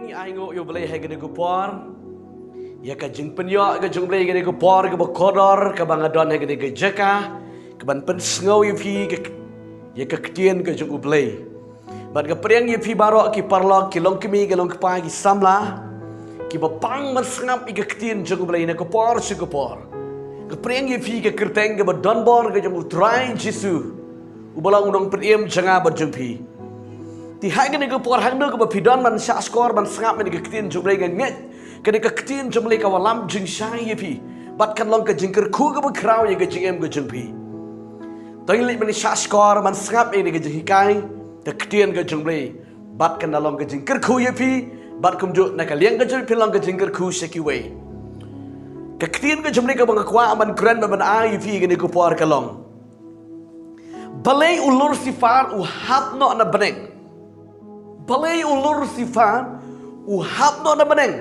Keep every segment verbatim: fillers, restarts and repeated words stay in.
Ai nguh ïa U Blei ha kane ka por, ïa ka jingpynïoh ka jong U Blei ha kane ka por kaba kordor kaba nga don ha kane ka jaka, kaban pynsngew ïa phi ka, ïa ka ktien ka jong U Blei. Bad nga pdiang ïa phi baroh ki paralok, ki longkmie, ki longkpa, ki samla, kiba pang ban sngap ïa ka ktien jong U Blei na ka por sha ka por. Nga pdiang ïa phi ka kyrteng kaba donbor ka jong U Trai Jisu, uba long U Nongpynim jong nga bad jong phi. Te ha kane ka por, hangno kaba phi don ban shah shkor ban sngap ïa ka ktien jong U Blei, nga ngeit kane ka ktien jong U Blei ka wallam jingshai ïa phi, bad kan long ka jingkyrkhu kaba khraw ïa ka jingim ka jong phi. To ngin leit ban shah shkor ban sngap ïa ka jinghikai ka ktien ka jong U Blei, bad kan da long ka jingkyrkhu ïa phi, bad kumjuh na ka liang ka jong phi long ka jingkyrkhu sha kiwei. Ka ktien ka jong U Blei kaba nga kwah ban kren bad ban ai ïa phi ha kane ka por ka long: Balei u Lucifer u hap noh na bneng? Balei u Lucifer u hap noh na bneng?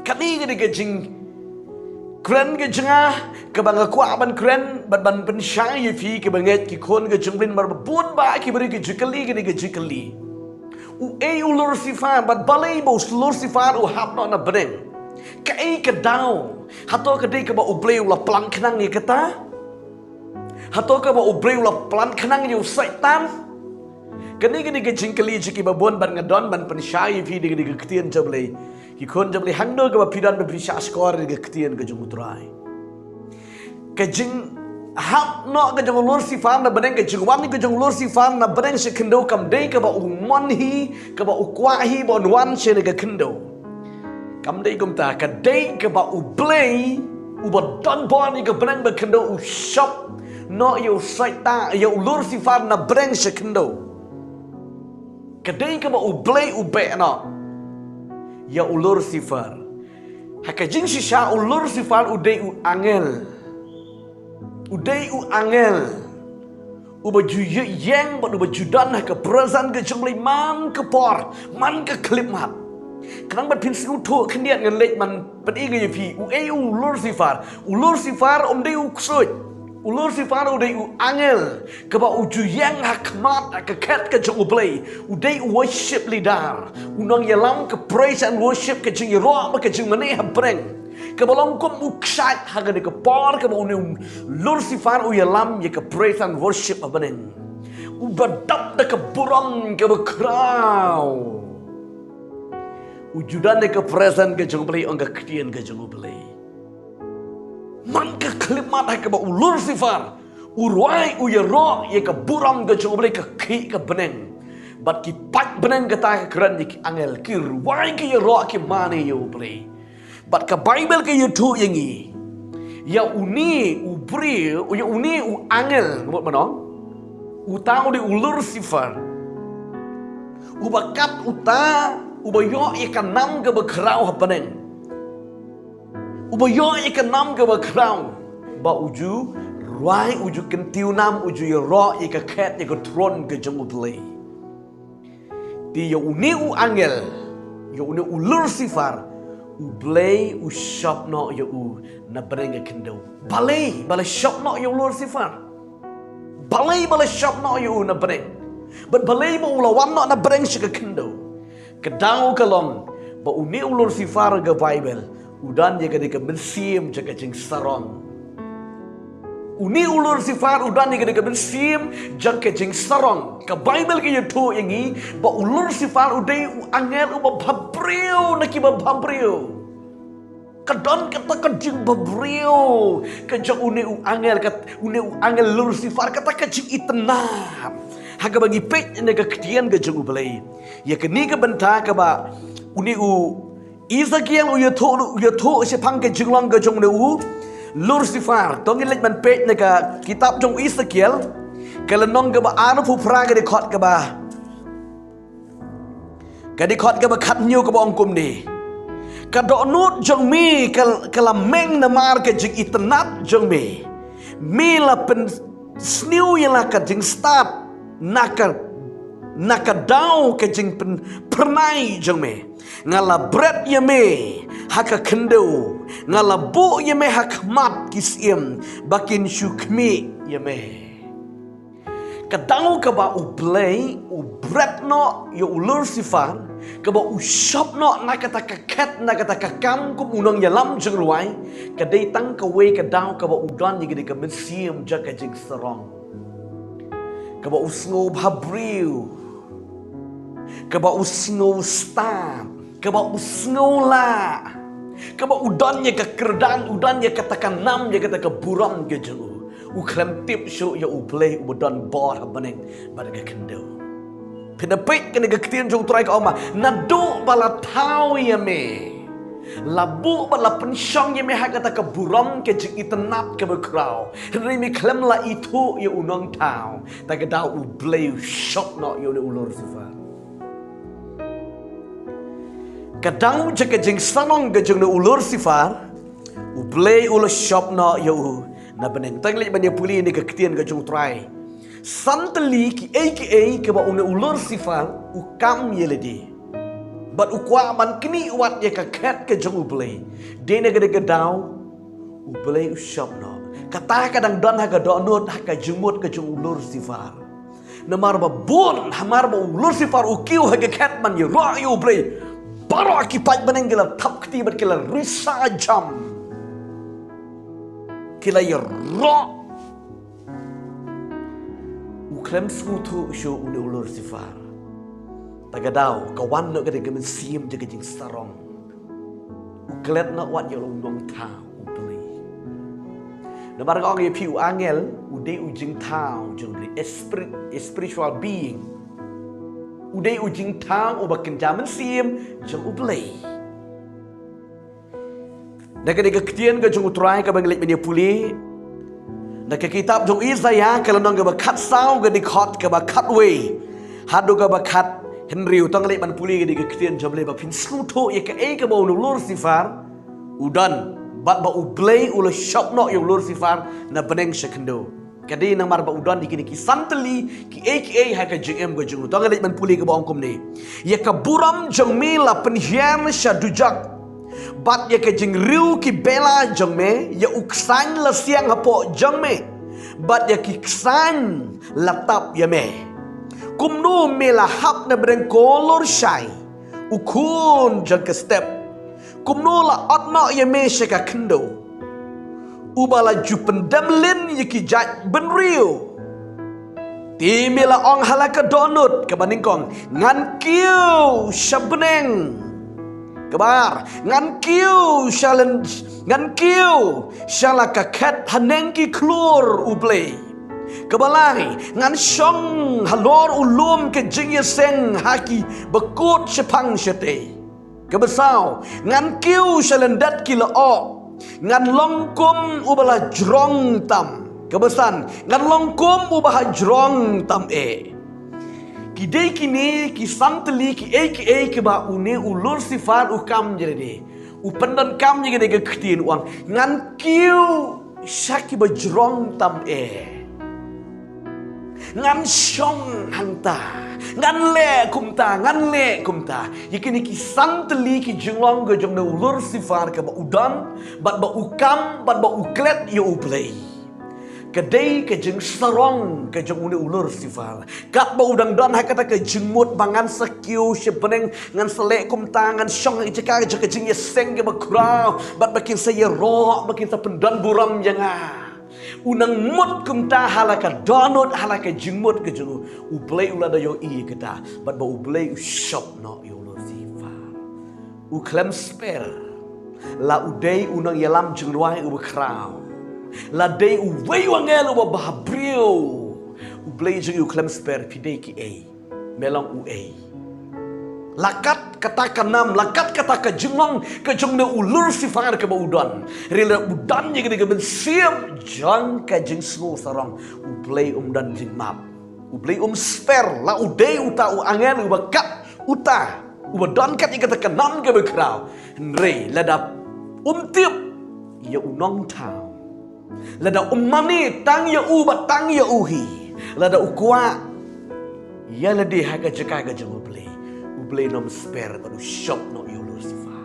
Kane ka dei ka jingkren ka jong nga kaba nga kwah ban kren bad ban pynshai ïa phi kiba ngeit, ki khun ka jong U Blei, namar ba bun bah ki briew ki ju kylli kane ka jingkylli. Uei u Lucifer, bad balei ba u Lucifer u hap noh na bneng? Kaei ka daw? Hato ka dei kaba U Blei u la plan khnang ïa kata? Hato kaba U Blei u la plan khnang ïa u Soitan? Kane, kane ka jingkylli jong kiba bun, bad nga don ban pynshai ïa phi da kane ka ktien jong U Blei. Ki khun jong U Blei, hangno kaba phi don, ba phi shah shkor ïa ka ktien ka jong U Trai. Ka jinghap noh ka jong u Lucifer na bneng, ka jingwan ka jong u Lucifer na bneng sha khyndew, kam dei kaba u mon hi, kaba u kwah hi ba un wan sha kane ka khyndew. Kam dei kumta, ka dei kaba U Blei uba donbor ïa ka bneng bad khyndew u shop noh ïa u Soitan, ïa u Lucifer na bneng sha khyndew. Ka dei kaba U Blei u beh noh ïa u Lucifer. Ha ka jingshisha u Lucifer u dei u angel. U dei u angel uba ju ïeng bad uba ju don ha ka presence ka jong U Blei man ka por, man ka khyllipmat. Khnang ba phin sngewthuh khyndiat, ngan leit ban pyni ïa phi uei u Lucifer. U Lucifer um dei u ksuid. U Lucifer u dei u angel kaba u ju ïeng ha khmat, ha ka khet ka jong U Blei. U dei u worship leader, u nongïalam ka praise and worship, ka jingïaroh bad ka jingmane ha bneng. Kaba long kum u kshaid ha kane ka por, kaba une u Lucifer u ïalam ïa ka praise and worship ha bneng. Uba dap da ka burom kaba khraw. U ju don ha ka presence ka jong U Blei, ong ka ktien ka jong U Blei. Man ka khyllipmat ha kaba u Lucifer u rwai, u ïaroh ïa ka burom ka jong U Blei, ka khih ka bneng. Bad ki paid bneng kata ka kren ïa ki angel, ki rwai, ki ïaroh, ki mane ïa U Blei. Bad ka Baibl ka ïathuh ïa ngi, ïa une u briew, ïa une u angel, mut mano, uta u dei u Lucifer. Uba kat uta uba ïoh ïa ka nam kaba khraw ha bneng. Uba ïoh ïa ka nam kaba khraw, ba u ju rwai, u ju kyntiew nam, u ju ïaroh ïa ka khet, ïa ka throne ka jong U Blei. Te ïa une u angel, ïa une u Lucifer, U Blei u shop noh ïa u na bneng ka khyndew. Balei, balei shop noh ïa u Lucifer? Balei, balei shop noh ïa u na bneng? Bad balei ba u la wan noh na bneng sha ka khyndew? Ka daw ka long ba une u Lucifer ka Baibl u don ïa kane ka mynsiem jong ka jingsarong. Une u Lucifer u don ïa kane ka mynsiem jong ka jingsarong. Ka Baibl ka ïathuh ïa ngi ba u Lucifer u dei u angel uba bhabriew na kiba bhabriew. Ka don kata ka jingbhabriew ka jong une u angel, ka, une u angel Lucifer, kata ka jingitynnad. Ha kaba ngi peit na ka ktien ka jong U Blei, ïa kane ka bynta kaba une u Ezekiel u ïathuh, u ïathuh shaphang ka jinglong ka jong une u Lucifer. To ngin leit ban peit na ka kitab jong u Ezekiel, ka lynnong kaba arphew phra, ka dkhot kaba, ka dkhot kaba khathynñiew, kaba ong kumne: Ka dohnud jong me ka, ka la meng namar ka jingitynnad jong me. Me la pynsniew ïa la ka jingstad na ka, na ka daw ka jingpyn-, phyrnai jong me. Nga la bret ïa me ha ka khyndew, nga la buh ïa me ha khmat ki syiem, ba kin shu khmih ïa me. Ka daw kaba U Blei u bret noh ïa u Lucifer, kaba u shop noh na kata ka khet, na kata ka kam kum u nongïalam jingrwai, ka dei tang kawei ka daw kaba u don ïa kane ka mynsiem jong ka jingsarong. Kaba u sngew bhabriew, kaba u sngew stad, kaba u sngew lah, kaba u don ïa ka kyrdan, u don ïa kata ka nam, ïa kata ka burom ka jong u. U khlem tip shuh ïa U Blei uba don bor ha bneng bad ka khyndew. Phin da peit kane ka ktien jong U Trai ka ong ba, naduh ba la thaw ïa me, la buh bad la pynshong ïa me ha kata ka burom ka jingitynnad kaba khraw, hynrei me khlem la ithuh ïa u nongthaw, ta ka daw U Blei u shop noh ïa une u Lucifer. Ka daw jong ka jingsarong ka jong une u Lucifer, U Blei u la shop noh ïa u na bneng. To ngin leit ban ïa pule ïa kane ka ktien ka jong U Trai. San tylli kiei kiei kaba une u Lucifer u kam ïa lade, bad u kwah ban knieh wad ïa ka khet ka jong U Blei, dei na kane ka daw U Blei u shop noh. Kata ka dang don ha ka dohnud, ha ka jingmut ka jong u Lucifer. Namar ba bun, hamar ba u Lucifer u kiew ha ka khet ban ïaroh ïa U Blei, baroh ki paid bneng ki la thap kti bad ki la risa jam, ki la ïaroh. U khlem sngewthuh shuh une u Lucifer. Ta ka daw ka wan noh kane ka mynsiem jong ka jingsarong. U klet noh wat ïa u nongthaw U Blei. Namar nga ong ïa phi, u angel u dei u jingthaw jong U Blei, a spirit, a spiritual being. U dei u jingthaw uba kynja mynsiem jong U Blei. Na kane ka ktien ka jong U Trai kaba ngi leit ban ïa pule na ka kitab jong Isaïah, ka lynnong kaba khatsaw, ka dkhot kaba khatwei haduh kaba khathynriew. To ngin leit ban pule kane ka ktien jong U Blei ba phin sngewthuh ïa kaei kaba une u Lucifer u don, bad ba U Blei u la shop noh ïa u Lucifer na bneng sha khyndew. Ka dei namar ba u don ïa kine ki san tylli kiei kiei ha ka jingim ka jong u. To ngin leit ban pule kaba ong kumne: Ïa ka burom jong me la pynhiar sha dujok, bad ïa ka jingriew ki bela jong me, ïa u ksain la siang hapoh jong me, bad ïa ki ksain la tap ïa me. Kumno me la hap na bneng ko lor shai, u khun jong ka step? Kumno la ot noh ïa me sha ka khyndew? Uba la ju pyndem lin ïa ki jait bynriew. Te me la ong ha la ka dohnud kaba nyngkong, ngan kiew sha bneng. Kaba ar, ngan kiew sha lyn, ngan kiew sha la ka khet haneng ki khlur U Blei. Kaba lai, ngan shong halor u lum ka jingïaseng ha ki bakut shaphang shatei. Kaba saw, ngan kiew sha lyndet ki lyoh, ngan long kum uba la jrong tam. Kaba san, ngan long kum uba ha jrong tam eh. Ki dei kine ki san tylli kiei kiei kiba une u Lucifer u kam ïa lade. U pyndonkam ïa kane ka ktien, u ong, ngan kiew sha kiba jrong tam eh. Ngan shong hangta, ngan leh kumta, ngan leh kumta. Ïa kine ki san tylli ki jinglong ka jong une u Lucifer kaba u don, bad ba u kam, bad ba u klet ïa U Blei. Ka dei ka jingsarong ka jong une u Lucifer. Katba u dang don ha kata ka jingmut ba ngan sa kiew sha bneng, ngan sa leh kumta, ngan shong ha ka jaka ka jingïaseng kaba khraw, bad ba kin sa ïaroh, ba kin sa pyndon burom ïa nga. U nang mut kumta ha la ka dohnud, ha la ka jingmut ka jong u. U Blei u la da ïohi ïa kata, bad ba U Blei u shop noh ïa u Lucifer. U khlem spare. La u dei u nongïalam jingrwai uba khraw, la dei uwei u angel uba bhabriew, U Blei jong ngi u khlem spare. Phi dei kiei? Me long uei? La kat kata ka nam, la kat kata ka jinglong ka jong une u Lucifer kaba u don, hynrei la u don ïa kane ka mynsiem jong ka jingsngewsarong. U Blei um don jingmap. U Blei um spare. La u dei uta u angel uba kat, uta uba don kat ïa kata ka nam kaba khraw, hynrei lada um tip ïa u nongthaw, lada um mane tang ïa u bad tang ïa u hi, lada u kwah ïa lade ha ka jaka ka jong U Blei, U Blei un ym spare bad u shop noh ïa u Lucifer.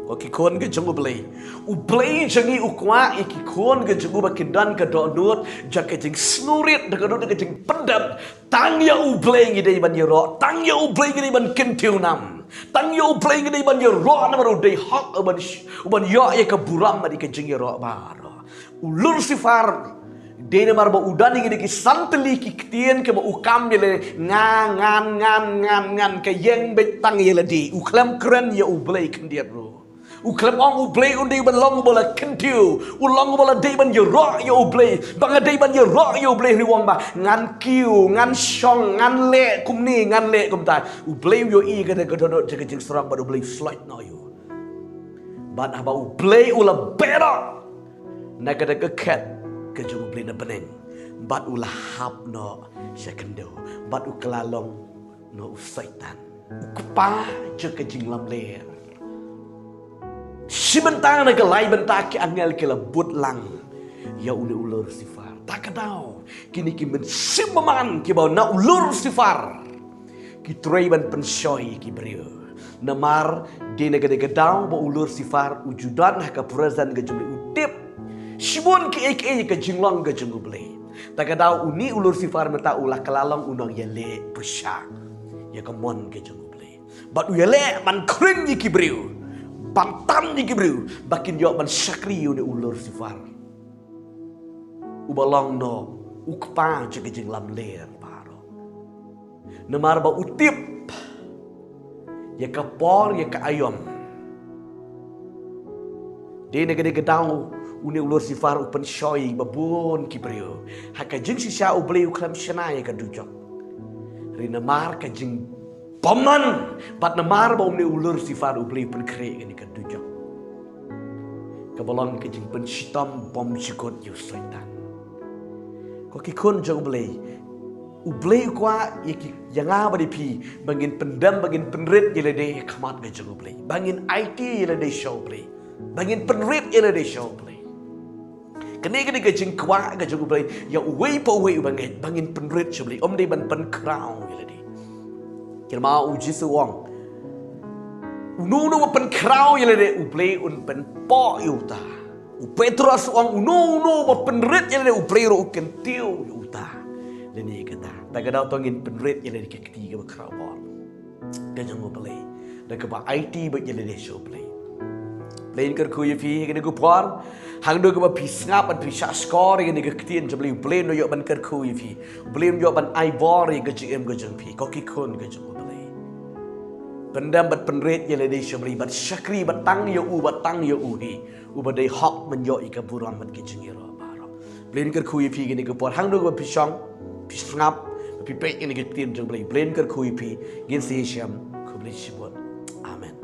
Ko ki khun ka jong U Blei, U Blei jong ngi u kwah ïa ki khun ka jong u ba kin don ka dohnud jong ka jingsngewrit, da ka dohnud ka jingpyndem. Tang ïa U Blei ngi dei ban ïaroh, tang ïa U Blei ngi dei ban kyntiew nam, tang ïa U Blei ngi dei ban ïaroh namar u dei hok u ban, u ban ïoh ïa ka burom bad ïa ka jingïaroh baroh. U Lucifer, dei namar ba u don ïa ki san tylli ki ktien kiba u kam ïa lade, nga, ngan, ngan, ngan, ngan, ka ïeng beit tang ïa lade, u khlem kren ïa U Blei khyndiat ruh. U khlem ong U Blei un dei ban long uba la kyntiew, u long uba la dei ban ïaroh ïa U Blei, ba nga dei ban ïaroh ïa U Blei, hynrei u ong ba ngan kiew, ngan shong, ngan leh kumne, ngan leh kumta. U Blei u ïohi kata ka dohnud jong ka jingsarong bad U Blei u sloit noh ïa u. Bad haba U Blei u la beh noh na kata ka khet ka jong U Blei na bneng, bad u la hap noh sha khyndew, bad u kylla long noh u Soitan, u kpa jong ka jinglamler. Shi bynta na ka lai bynta ki angel ki la bud lang ïa une u Lucifer. Ta ka daw kine ki mynsiem bymman kiba na u Lucifer ki trei ban pynshoi ki briew. Namar dei na kane ka daw ba u Lucifer u ju don ha ka presence ka jong U Blei, u tip shibun kiei kiei ka jinglong ka jong U Blei. Ta ka daw une u Lucifer mynta u la kylla long u nongïaleh pyrshah ïa ka mon ka jong U Blei. Bad u ïaleh ban khring ïa ki briew, ban tan ïa ki briew ba kin ïoh ban shakri ïa une u Lucifer, uba long noh u kpa jong ka jinglamler baroh. Namar ba u tip ïa ka por, ïa ka aïom. Dei na kane ka daw une u Lucifer u pynshoi ba bun ki briew ha ka jingshisha U Blei u khlem shna ïa ka dujok. Hynrei namar ka jingbymman bad namar ba une u Lucifer U Blei u pynkhreh ïa kane ka dujok, kaba long ka jingpynshitom bymjukut ïa u Soitan. Ko ki khun jong U Blei, U Blei u kwah ïa ki, ïa nga bad ïa phi, ba ngin pyndem, ba ngin pynrit ïa lade ha khmat ka jong U Blei, ba ngin aiti ïa lade sha U Blei, ba ngin pynrit ïa lade sha U Blei. Kane, kane ka jingkwah ka jong U Blei ïa uwei pa uwei uba ngeit, ba ngin pynrit sha U Blei, ym dei ban pynkhraw ïa lade. Kynmaw u Jisu u ong, uno uno ba pynkhraw ïa lade U Blei un pynpoh ïa uta. U Petros u ong, uno uno ba pynrit ïa lade U Blei ruh u kyntiew ïa uta. Lane kata, ta ka daw to ngin pynrit ïa lade ka kti kaba khraw bor ka jong U Blei, da kaba aiti beit ïa lade sha U Blei. Blei un kyrkhu ïa phi ha kane ka por. Hangno kaba phi sngap bad phi shah shkor ïa kane ka ktien jong U Blei, U Blei un ïoh ban kyrkhu ïa phi, U Blei un ïoh ban ai bor ïa ka jingim ka jong phi, ko ki khun ka jong U Blei. Pyndem bad pynrit ïa lade sha U Blei, bad shakri bad tang ïa u, bad tang ïa u hi uba dei hok ban ïoh ïa ka burom bad ka jingïaroh baroh. Blei un kyrkhu ïa phi ha kane ka por. Hangno kaba phi shong, phi sngap, phi peit ïa kane ka ktien jong U Blei, Blei un kyrkhu ïa phi. Ngin sa ïashem. Khublei shibun. Amen.